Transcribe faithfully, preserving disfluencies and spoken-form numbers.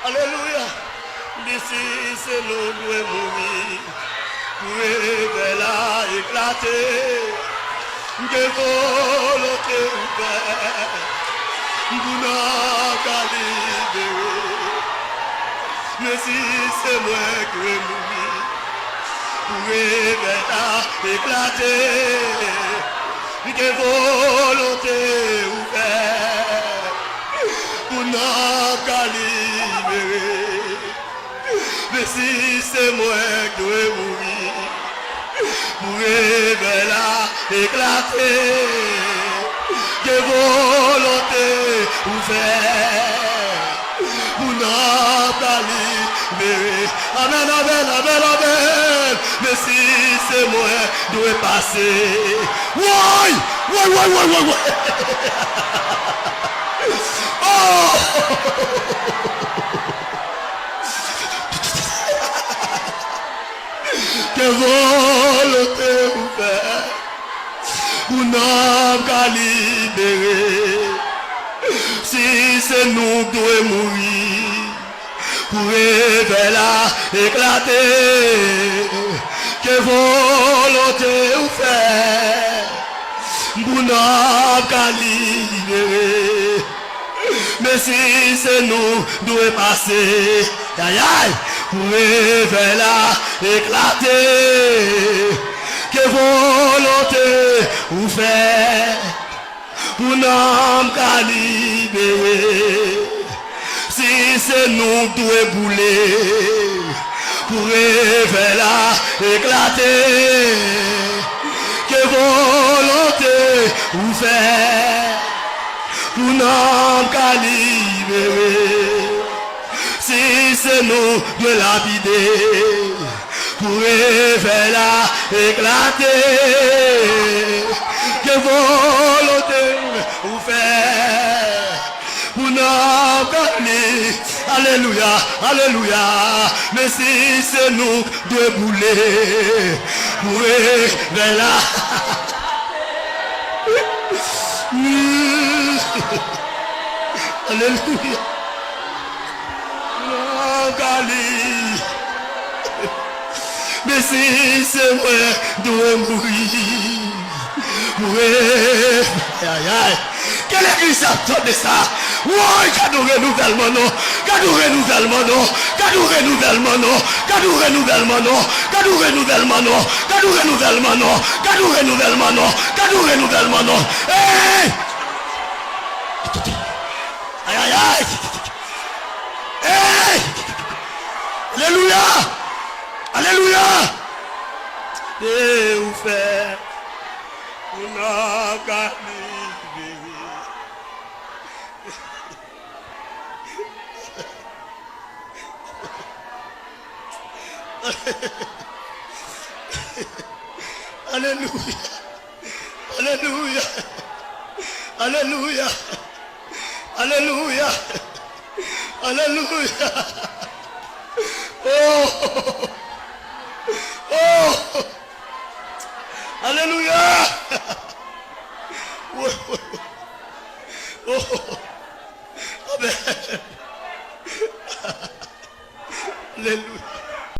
Alelouya. Li di si se nou dwe mouri pou revèy la eklate. Gen volonte ou fè pou nanm ka libere. Men si se mwen ki dwe mouri pou revèy la eklate. Gen volonte ou fè pou nanm ka libere. Men si se mwen ki dwe mouri pou revèy la eklate, gen volonte ou fè pou nanm ka libere. Amèn, amèn, amèn, amèn. Men si se mwen dwe pase. Woy! Woy, woy, woy, woy, woy! Oh! Ke volonte ou fè pou nanm ka libere. Si se nou k dwe mouri pou revèy la eklate, ke volonte ou fè pou nanm ka libere. Men si se nou dwe pase, ayay, pou revèy la eklate, ke volonte ou fè pou nanm ka libere. Si se nou k dwe boule pou revèy la eklate, ke volonte ou fè pou nanm ka libere. Si se nou dwe lapide pou revèy la eklate, ke volonte ou fè pou nanm ka li. Alelouya, alelouya. Men si se nou k dwe boule pou revèy la. Alelouya. Nanm ka li. Men si se mwen dwe mouri. Mouri. Ayayay. Ke legliz la tande sa. Woy, gad yon renouvèlman non. Gad yon renouvèlman non. Gad yon renouvèlman non. Gad yon renouvèlman non. Gad yon renouvèlman non. Gad yon renouvèlman non. Gad yon renouvèlman non. Gad yon renouvèlman non. Hey! Ayayay! Hey! Alelouya! Alelouya! E ou fè pou nanm ka libere. Alelouya. Alelouya. Alelouya. Alelouya. Alelouya. Oh. Oh. Alelouya. Oh. Amèn.